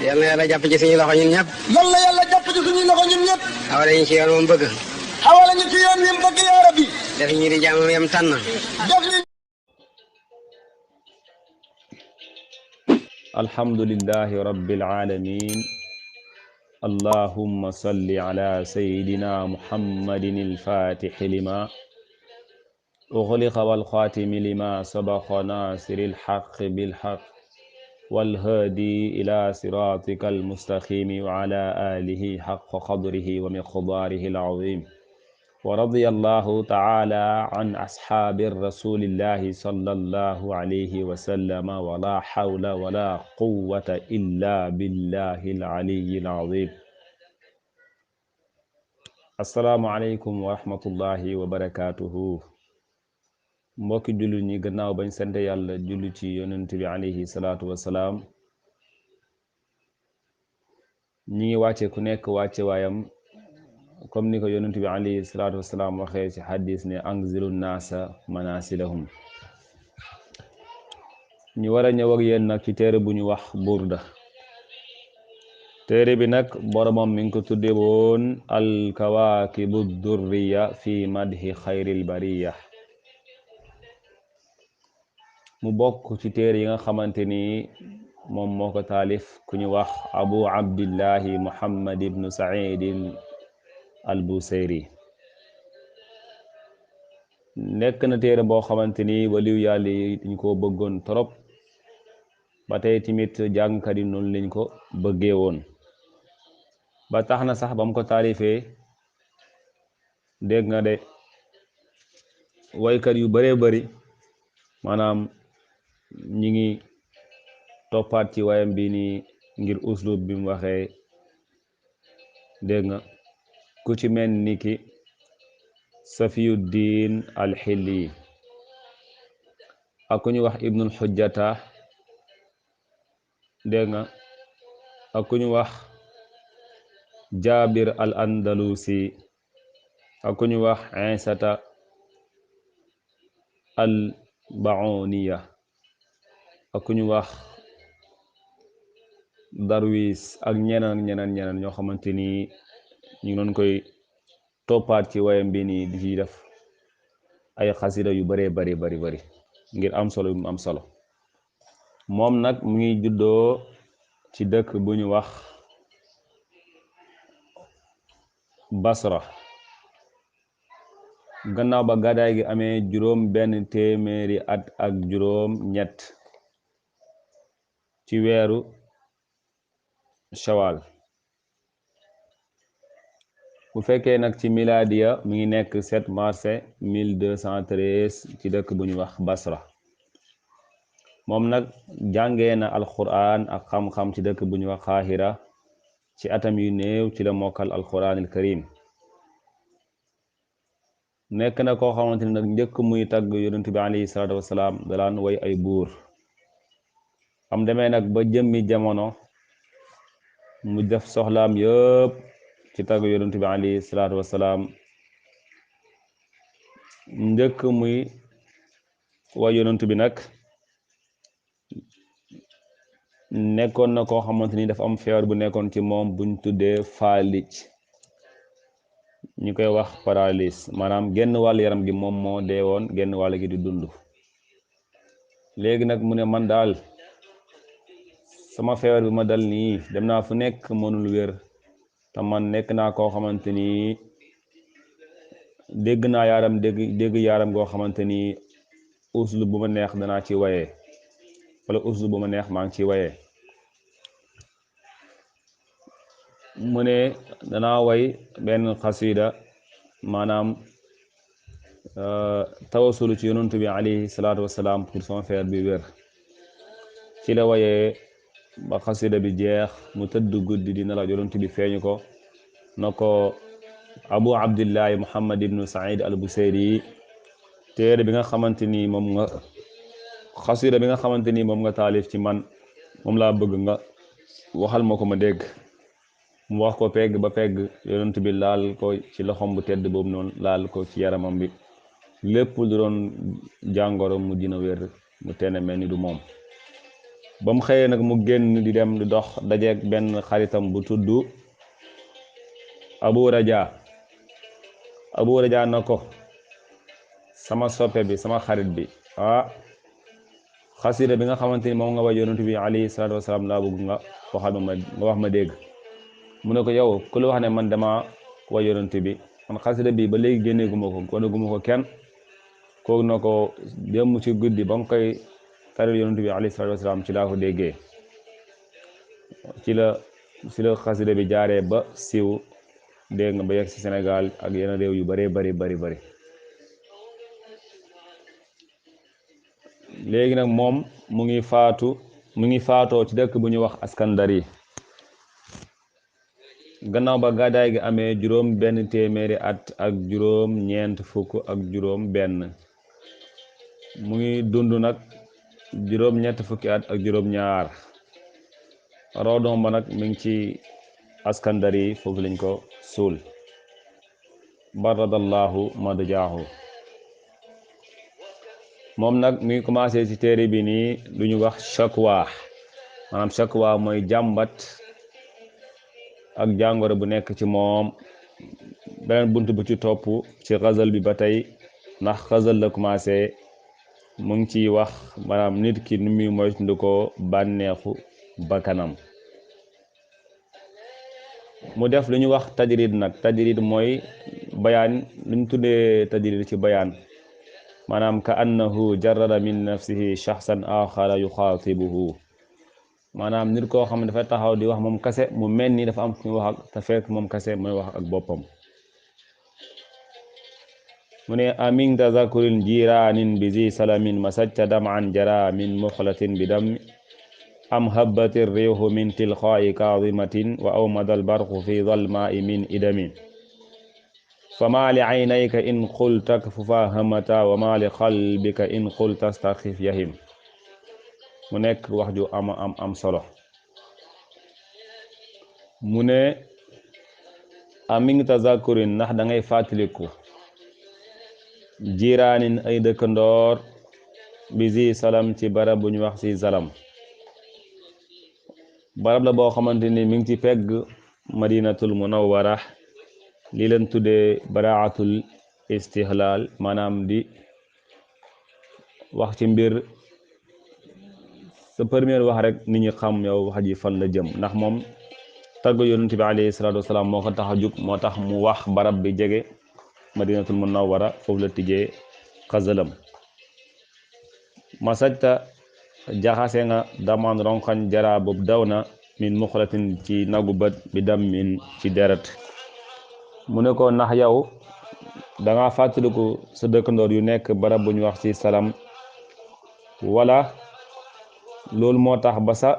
yal na yàlla jàpp ci suñu loxo ñun ñëpp. yal na yàlla jàpp ci suñu loxo ñun ñëpp. xawale ñu ci yoon moom bëgg. xawale ñu ci yoon wi mu bëgg yaa rabbi. def ñu di jàmm yam tànn. def ñu. alhamdulillahi rabbil alamin. allahumma salli ala sayyidina muhammadin al-fatihi lima ughliqa wal khatimi lima sabaqa nasiril haqqi bil haqq wal hadi ila siratikal mustaqim wa ala alihi haqqa qadrihi wa miqdarihi al-azim wa radiyallahu ta'ala an ashabi rasulillahi sallallahu alayhi wa sallam wa la hawla wa la quwwata illa billahi al-aliyyi al-azim. Assalamu alaykum wa rahmatullahi wa barakatuhu. Mbokki jullit ñi, gannaaw bañ sante yàlla julli ci yonent bi alayhi salaatu wasalaam, ñi ngi wàcce ku nekk wàcce waayam comme ni ko yonent bi alayhi salaatu wasalaam waxee ci xadis ne anzilu naasa manasilahum. ñu war a ñëw ak yéen nag ci téere bu ñu wax burda. téere bi nag boromam mi ngi ko tudde woon alkawaakibu durriya fi madhi xayril bariya. mu bokk ci téere yi nga xamante ni moom moo ko taalif ku ñu wax abu abdillahi muhammad ibnu said al busayri. nekk na téere boo xamante ni waliyu yàlla yi dañ ko bëggoon trop, ba tey tamit jàngkat yi noonu lañ ko bëggee woon, ba tax na sax ba mu ko taalifee dégg nga de waykat yu bëree bëri maanaam ñi ngi toppaat ci wayam bi nii ngir uslub bi mu waxee, dégg nga ku ci mel ni ki Safiyuddin al-Hilli ak ku ñu wax Ibnul Hujjata, dégg nga ak ku ñu wax Jabir al-Andalusi ak ku ñu wax Isata al-Bauniya ak ku ñu wax Darwis ak ñeneen ñoo xamante ni ñu ngi doon koy toppaat ci wayam bi nii di ci def ay xasida yu bëree bari ngir am solo yu mu am solo. moom nag mu ngi juddoo ci dëkk bu ñu wax Basra gannaaw ba gàddaay gi amee juróom benn téeméeri at ak juróom ñett ci weeru Shawal. bu fekkee nag ci miladiya mi ngi nekk 7 mars 1213 ci dëkk bu ñu wax Basra. moom nag jàngee na alquran ak xam-xam ci dëkk bu ñu wax Xaahira. ci atam yu néew ci la mokkal alquranil karim. nekk na koo xamante ni nag njëkk muy tagg yonent bi alayhi salaatu wasalaam dalaan way ay buur. am demee nag ba jëmmi jamono mu def soxlaam yëpp ci tagg yonent bi alayhi salaatu wasalaam. njëkk muy way yonent bi nag nekkoon na koo xamante ni dafa am feebar bu nekkoon ci moom buñ tuddee faalij, ñu koy wax paralysie, maanaam genn wàll yaram gi moom moo dee woon, genn wàll gi di dund. léegi nag mu ne man daal sama feebar bi ma dal nii dem naa fu nekk mënul wér, te man nekk naa koo xamante ni dégg naa yaaram dégg yaaram goo xamante ni uslu bu ma neex danaa ci wayee, wala uslu bu ma neex maa ngi ci wayee. mu ne danaa way benn xasida maanaam tawasulu ci yonent bi alayhi salaatu wasalaam pour son feer bi wér. ci la wayee ba xasida bi jeex mu tëdd guddi di nelaw, yonent bi feeñu ko na ko abu abdillahi muhammad ibnu said al busayri téere bi nga xamante ni moom nga xasida bi nga xamante ni moom nga taalif ci man moom laa bëgg nga waxal ma ko ma dégg. mu wax ko pegg ba pegg, yonent bi laal ko ci loxom bu tedd boobu noonu, laal ko ci yaramam bi, lépp lu doon jàngoro mu dina wér, mu teene mel ni du moom. ba mu xëyee nag mu génn di dem di dox dajeeg benn xaritam bu tudd Abu Raja na ko sama soppe bi sama xarit bi xasida bi nga xamante ni moom nga way yonent bi alayhi salaatu wasalaam laa bëgg nga wax ma dégg. mu ne ko yow ku la wax ne man dama way yonent bi man xasida bi ba léegi génnee guma ko wane ko kenn. kooku na ko dem ci guddi ba nga koy taril yonent bi alayhi salaatu wasalaam ci laa ko déggee ci la xasida bi jaaree ba siiw dégg nga ba yegg ci Sénégal ak yeneen réew yu bëree bari léegi nag moom mu ngi faatoo ci dëkk bu ñuy wax Askandari gannaaw ba gàddaay gi amee juróom benn téeméeri at ak juróom ñeent fukk ak juróom benn mu ngi dund nag juróom ñett fukki at ak juróom ñaar roodom ba nag mi ngi ci Askandari foofu lañ ko suul baradallahu madjaahu moom nag mi ngi commencé ci téere bi nii lu ñu wax shakwa maanaam shakwa mooy jàmbat ak jàngoro bu nekk ci moom. beneen bunt bu ci topp ci xazal bi ba tey ndax xazal la commencé mu ngi ciy wax maanaam nit ki nu muy moytandikoo bànneexu bakkanam. mu def lu ñu wax tajrid nag tajrid mooy bayaan lu ñu tuddee tajrid ci bayaan maanaam ka annahu jarrada min nafsihi shaxsan axara yuxaatibuhu maanaam nit koo xam ne dafay taxaw di wax moom kase mu mel ni dafa am ku ñu wax ak te fekk moom kase mooy wax ak boppam. mu ne amin tazakurin jiraanin bi zi salamin masajta dam'an jara min muxlatin bi dam am habbati riihu min tilqaa'i kaadimatin wa awmada albarqu fi dalmaa'i min idamin fama li aynayka in qulta kfufa hamata wa ma li qalbika in qulta starxif yahim. mu nekk wax ju am solo. mu ne amin tazakurin ndax da ngay fàttaliku jiraanin ay dëkkandoor bi zi salam ci barab bu ñu wax ci salam barab la boo xamante ni mi ngi ci pegg madinatul munawwara li leen tuddee baraatul istihlal maanaam di wax ci mbir sa première wax rek nit ñi xam yow wax ji fan la jëm ndax moom tagg yonent bi alayhi salaatu wasalaam moo ko tax a jug moo tax mu wax barab bi jege madinatul munawwara foofu la tijjee xazalam. masajta jaxase nga damaan ronxañ jara boobu daw na min muxlatin ci nagu bët bi dam min ci deret. mu ne ko ndax yow danga fàttaliku sa dëkkandoor yu nekk barab bu ñu wax ci salam wala loolu moo tax ba sa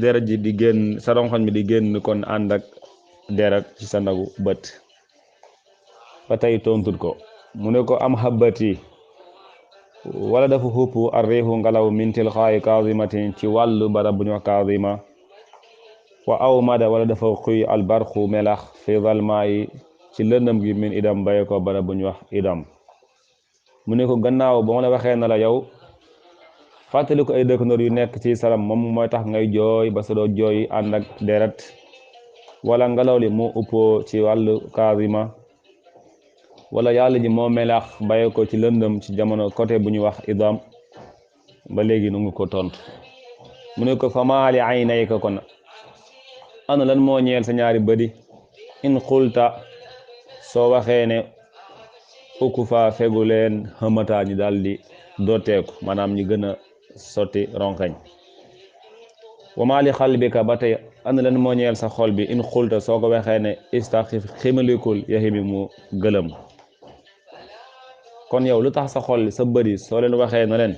deret ji di génn sa ronxañ bi di génn kon ànd ak deret ci sa nagu bët. ba tey tontut ko. mu ne ko am habbati wala dafa xupp ar riixu ngelaw min tilqaa'i kaadimatin ci wàllu barab bu ñu wax kaadima wa aw mada wala dafa xuy albarqu melax fi zalmaa'i ci lëndëm gi min idam baye ko barab bu ñu wax idam. mu ne ko gannaaw ba ma la waxee na la yow fàttali ko ay dëkkandoor yu nekk ci salam moom mooy tax ngay jooy ba sa doo jooy ànd ak deret wala ngelaw li moo uppoo ci wàllu kaadima wala yàlla ji moo melax baye ko ci lëndëm ci jamono côté bu ñuy wax idam. ba léegi nu ngi ko tontu. mu ne ko famaali aynayka kon ana lan moo ñeel sa ñaari bëdi in qulta soo waxee ne ukku fa fegu leen xamata ñi daal di dooteeku maanaam ñi gën a sotti ronkañ. wa ma li qalbika ba tey ana lan moo ñeel sa xol bi in qulta soo ko waxee ne istaxif ximalikul yaximi mu gëlëm. kon yow lu tax sa xol sa bëri soo leen waxee na leen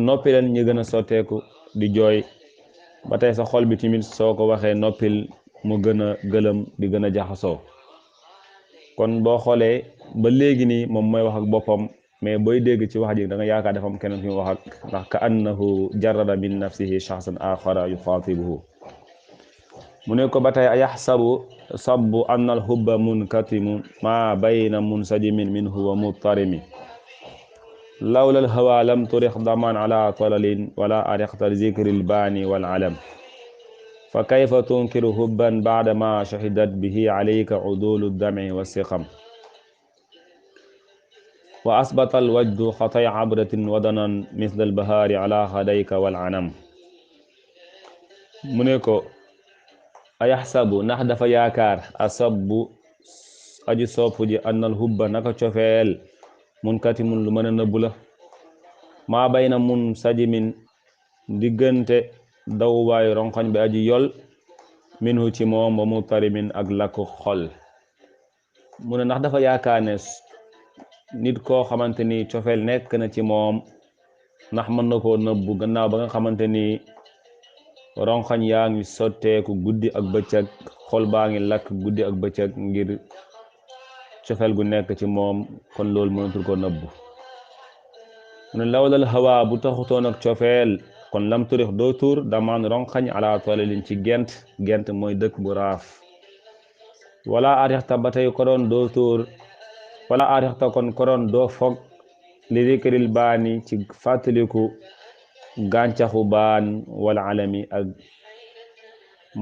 noppi leen ñi gën a sotteeku di jooy ba tey sa xol bi timit soo ko waxee noppil mu gën a gëlëm di gën a jaxasoo. kon boo xoolee ba léegi nii moom mooy wax ak boppam mais booy dégg ci wax ji da nga yaakaar dafa am keneen fi mu wax ak ndax ka annahu jarrada min nafsihi shaxsan axara yuxaatibuhu. mu ne ko ba tey ayaxsabu sabbu anna alhubba munkatimu ma bayna munsajimin minhu wa muttarimi lawla alhawa lam turix daman ala talalin wala arixta zikri lbaani walalam fa kayfa tunkiru hubban bada ma shahidat bihi alayka udulu dami wasiqam wa asbata alwajdu xatay abratin wadanan misla albahaari ala xadayka walanam mu ne ko ayaxsabu ndax dafa yaakaar asabbu aji soppu ji annal hubba naka cofeel mun kati mun lu mën a nëbbu la maa bayna mun sajimin diggante dawwaayu ronkoñ bi aji yol minhu ci moom ba mu tarimin ak lakku xol mu ne ndax dafa yaakaar ne nit koo xamante ni cofeel nekk na ci moom ndax mën na koo nëbbu gannaaw ba nga xamante ni ronkoñ yaa ngi sotteeku guddi ak bëccëg xol baa ngi lakk guddi ak bëccëg ngir cofeel gu nekk ci moom kon loolu mënatul ko nëbbu mu ne lawlal hawa bu taxutoon ak cofeel kon lam turix doo tuur damaan ronxañ ala tolalin ci gent mooy dëkk bu raaf wala arixta ba tey ko doon doo tuur wala arixta kon ko doon doo fog li dikril baani ci fàttaliku gàncaxu baan wala alami ak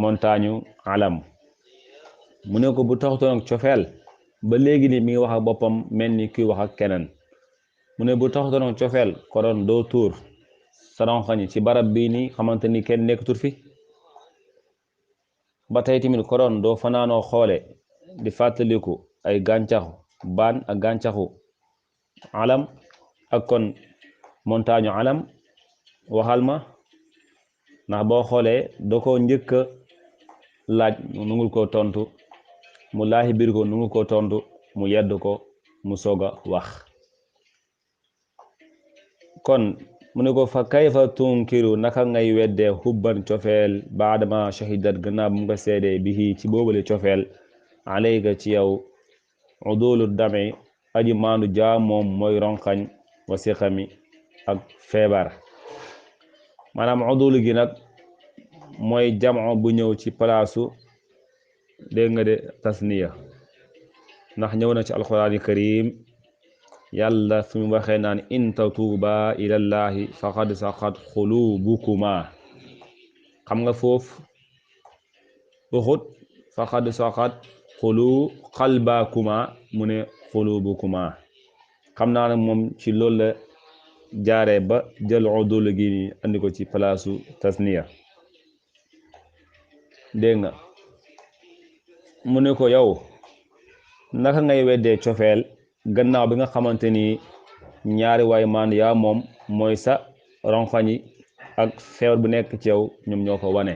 montagne alam mu ne ko bu taxutoon ak cofeel ba léegi ni mi ngi wax ak boppam mel ni kuy wax ak keneen mu ne bu taxutoon ak cofeel ko doon doo tuur sa ronxañ ci barab bii nii xamante ni kenn nekkatul fi ba tey tamit ko doon doo fanaanoo xoole di fàttaliku ay gàncaxu baan ak gàncaxu alam ak kon montagne alam waxal ma ndax boo xoolee doo ko njëkk a laaj mu nungul ko tontu mu laahi biir ko nungul ko tontu mu yedd ko mu soog a wax kon mu ne ko fa kayfa tunkiru naka ngay weddee hubban cofeel baadama shahidat gannaaw bu mu ko seedee bihi ci boobale cofeel alayka ci yow udulu dami aji maandu jaa moom mooy ronxañ wasiqami ak feebar maanaam udulu gi nag mooy jamo bu ñëw ci palaasu dégg nga de tasniya ndax ñëw na ci alquraan karim yàlla fi mu waxee naan in tatuuba ilallahi faqad saqat xulubukuma xam nga foofu uxut faqad saqat qalbakuma mu ne xulubukuma xam naa ne moom ci loolu la jaaree ba jël udul gi ni andi ko ci palaasu tasniya dégg nga mu ne ko yow naka ngay weddee cofeel gannaaw bi nga xamante ni ñaari waay maan yaa moom mooy sa ronxañi ak feebar bu nekk ci yow ñoom ñoo ko wane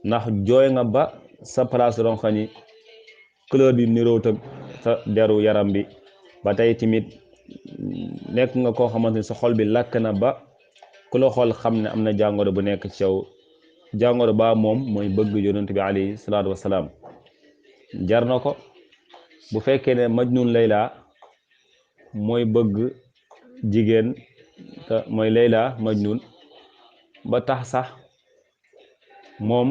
ndax jooy nga ba sa place ronxañi couleur bi niroowut ak sa deru yaram bi ba tey tamit nekk nga koo xamante ni sa xol bi lakk na ba ku la xool xam ne am na jàngoro bu nekk ci yow jàngoro ba moom mooy bëgg yonent bi alayhi salaatu wasalaam jar na ko bu fekkee ne Majnun Layla mooy bëgg jigéen te mooy Layla Majnun ba tax sax moom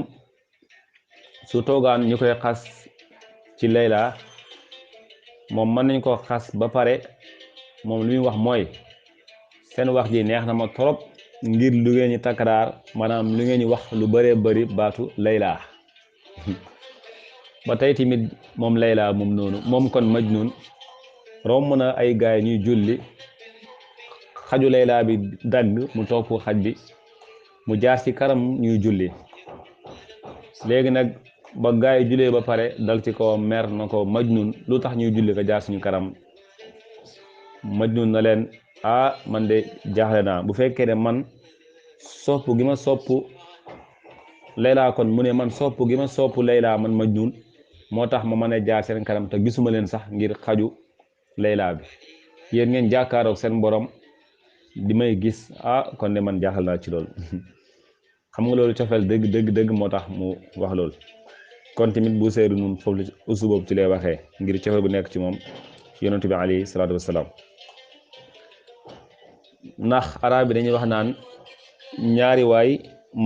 su toogaan ñu koy xas ci Layla moom mën nañ ko xas ba pare moom lu muy wax mooy seen wax ji neex na ma trop ngir lu ngeen ñi takkaraar maanaam lu ngeen ñi wax lu bëree bëri baatu Layla ba tey tamit moom Layla moom noonu moom kon Majnun romb na ay gaay ñuy julli xaju Layla bi dagg mu topp xaj bi mu jaar ci karam ñuy julli léegi nag ba gaay jullee ba pare dal ci ko mer na ko Majnun lu tax ñuy julli ko jaar suñu karam Majnun na leen man de jaaxle naa bu fekkee ne man sopp gi ma sopp Layla kon mu ne man sopp gi ma sopp Layla man Majnun moo tax ma mën a jaar seen kanam te gisuma leen sax ngir xaju Layla bi yéen ngeen jàkkaaroog seen borom di may gis kon de man jaaxal naa ci loolu xam nga loolu cofeel dëgg moo tax mu wax loolu kon tamit bu seeru nun foofu usu boobu ci lay waxee ngir cofeel bu nekk ci moom yonent bi alayhi salaatu wasalaam ndax arab bi dañuy wax naan ñaari waay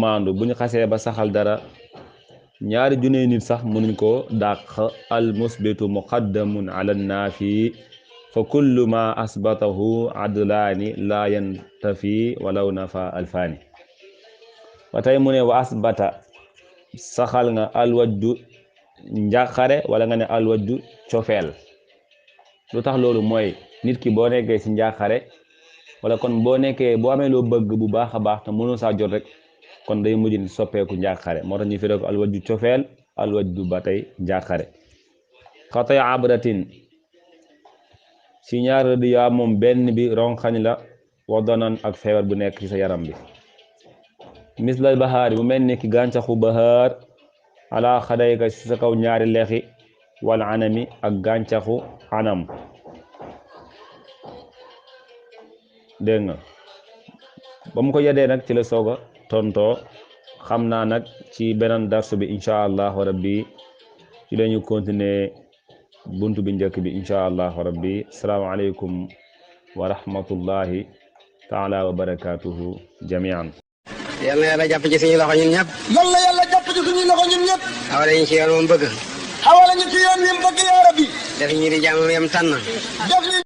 maandu bu ñu xasee ba saxal dara ñaari junne nit sax mënuñ ko dàq al musbitu muqaddamun ala naafi fa kullu ma asbatahu adlaani la yantafi walaw nafa alfaani ba tey mu ne wa asbata saxal nga alwajdu njàqare wala nga ne alwajdu cofeel lu tax loolu mooy nit ki boo nekkee ci njàqare wala kon boo amee loo bëgg bu baax a baax te mënoo saa jot rek kon day mujj soppeeku njàqare moo tax ñu firee ko alwajdu cofeel alwajdu ba tey njàqare xatay abratin ci ñaar rëdd yaa moom benn bi ronxañ la wadanan ak feebar bu nekk ci sa yaram bi mislal bahaari bu mel ni ki gàncaxu bahaar ala xadayka ci sa kaw ñaari lexi wala anami ak gàncaxu anam dégg nga ba mu ko yedee nag ci la sooga tontoo xam naa nag ci beneen darsu bi incha allahu rabbi ci lañu continuer buntu bi njëkk bi incha allahu rabbi asalaamaaleykum wa rahmatullahi taala wa barakatuhu jamian yal na yàlla jàpp ci suñu loxo ñun ñëpp yal na yàlla jàpp ci suñuy loxo ñun ñëpp xawale ñu ci yoon moom bëgg xawala ñu ci yoon wi mu bëgg yaa rabbi def ñu di jàmm yam tànn def li